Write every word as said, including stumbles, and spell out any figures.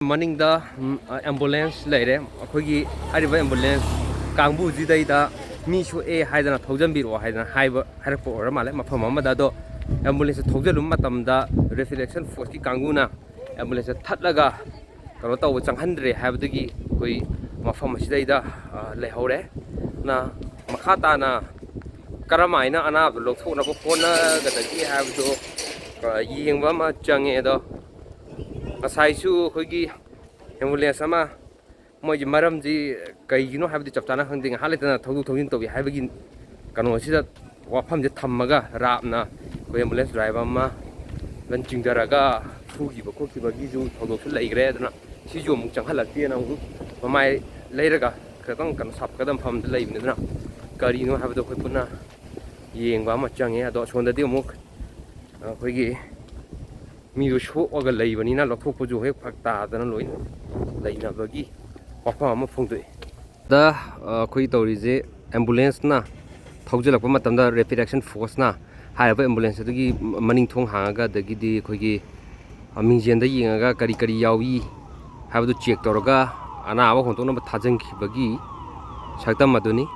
ꯃꯅꯤꯡꯗ, ꯎꯝ, ꯑ, ambulance ꯂꯩꯔꯦ꯫ ꯑꯩꯈꯣꯏꯒꯤ ꯍꯥꯏꯔꯤꯕ ambulance ꯀꯥꯡꯕꯨꯁꯤꯗꯩꯗ ꯃꯤ ꯁꯣꯛꯑꯦ ꯍꯥꯏꯗꯅ ꯊꯧꯖꯟꯕꯤꯔꯛꯑꯣ ꯍꯥꯏꯗꯅ ꯍꯥꯏꯕ, ꯍꯥꯏꯔꯛꯄ ꯑꯣꯏꯔ ꯃꯥꯜꯂꯦ ꯃꯐꯝ ꯑꯃꯗ꯫ ꯑꯗꯣ ambulance ꯊꯧꯖꯤꯜꯂꯨꯕ ꯃꯇꯝꯗ Rapid Action Forceꯀꯤ ꯀꯥꯡꯕꯨꯅ ambulance ꯊꯠꯂꯒ ꯀꯩꯅꯣ ꯇꯧꯕ ꯆꯪꯍꯟꯗ꯭ꯔꯦ ꯍꯥꯏꯕꯗꯒꯤ ꯑꯩꯈꯣꯏ ꯃꯐꯝ ꯑꯁꯤꯗꯩꯗ, ꯑ, ꯂꯩꯍꯧꯔꯦ꯫ ꯅ ꯃꯈꯥ ꯇꯥꯅ ꯀꯔꯝꯍꯥꯏꯅ ꯑꯅꯥꯕꯗꯨ ꯂꯧꯊꯣꯛꯅꯕ ꯍꯣꯠꯅꯒꯗꯒꯦ ꯍꯥꯏꯕꯗꯨ, ꯑ, ꯌꯦꯡꯕ ꯑꯃ ꯆꯪꯉꯦ꯫ ꯑꯗꯣ ꯉꯁꯥꯏꯁꯨ ꯑꯩꯈꯣꯏꯒꯤ ambulance ꯑꯃ, ꯃꯣꯏꯒꯤ ꯃꯔꯝꯁꯤ ꯀꯩꯒꯤꯅꯣ ꯍꯥꯏꯕꯗꯤ ꯆꯞ ꯆꯥꯅ ꯈꯪꯗꯦ, ꯉꯥꯏꯍꯥꯛ ꯂꯩꯇꯅ ꯊꯧꯗꯣꯛ ꯊꯧꯖꯤꯟ ꯇꯧꯏ ꯍꯥꯏꯕꯒꯤ ꯀꯩꯅꯣꯁꯤꯗ ꯋꯥꯐꯝꯁꯦ ꯊꯝꯃꯒ ꯔꯥꯞꯅ ꯑꯩꯈꯣꯏ ambulance driver ꯑꯃ ꯂꯟ ꯆꯤꯡꯊꯔꯒ ꯐꯨꯈꯤꯕ ꯈꯣꯠꯈꯤꯕꯒꯤꯁꯨ ꯊꯧꯗꯣꯛꯁꯨ ꯂꯩꯈ꯭ꯔꯦ꯫ ꯑꯗꯨꯅ ꯁꯤꯁꯨ ꯑꯃꯨꯛ ꯆꯪꯍꯜꯂꯛꯇꯦꯅ ꯑꯃꯨꯛ ꯃꯃꯥꯏ ꯂꯩꯔꯒ ꯈꯤꯇꯪ ꯀꯩꯅꯣ ꯁꯥꯐꯒꯗꯕ ꯃꯐꯝꯗ ꯂꯩꯕꯅꯤ꯫ ꯑꯗꯨꯅ ꯀꯔꯤꯅꯣ ꯍꯥꯏꯕꯗꯣ ꯑꯩꯈꯣꯏ ꯄꯨꯟꯅ ꯌꯦꯡꯕ ꯑꯃ ꯆꯪꯉꯦ꯫ ꯑꯗꯣ ꯑꯁꯣꯝꯗꯗꯤ ꯑꯃꯨꯛ ꯑꯩꯈꯣꯏꯒꯤ ꯃꯤꯗꯨ ꯁꯣꯛꯑꯒ ꯂꯩꯕꯅꯤꯅ ꯂꯧꯊꯣꯛꯄꯁꯨ ꯍꯦꯛ ꯐꯔꯛ ꯇꯥꯗꯅ ꯂꯣꯏꯅ ꯂꯩꯅꯕꯒꯤ ꯋꯥꯐꯝ ꯑꯃ ꯐꯣꯡꯗꯣꯛꯏ꯫ ꯗ, ꯑ, ꯑꯩꯈꯣꯏ ꯇꯧꯔꯤꯁꯦ ambulanceꯅ ꯊꯧꯖꯤꯜꯂꯛꯄ ꯃꯇꯝꯗ Rapid Action Forceꯅ ꯍꯥꯏꯔꯤꯕ ambulance ꯑꯗꯨꯒꯤ ꯃꯅꯤꯡ ꯊꯣꯡ ꯍꯥꯡꯉꯒ, ꯑꯗꯒꯤꯗꯤ ꯑꯩꯈꯣꯏꯒꯤ, ꯑ, ꯃꯤꯡꯖꯦꯜꯗ ꯌꯦꯡꯉꯒ ꯀꯔꯤ ꯀꯔꯤ ꯌꯥꯎꯏ ꯍꯥꯏꯕꯗꯨ check ꯇꯧꯔꯒ ꯑꯅꯥꯕ ꯍꯣꯟꯗꯣꯛꯅꯕ ꯊꯥꯖꯤꯟꯈꯤꯕꯒꯤ ꯁꯛꯇꯝ ꯑꯗꯨꯅꯤ꯫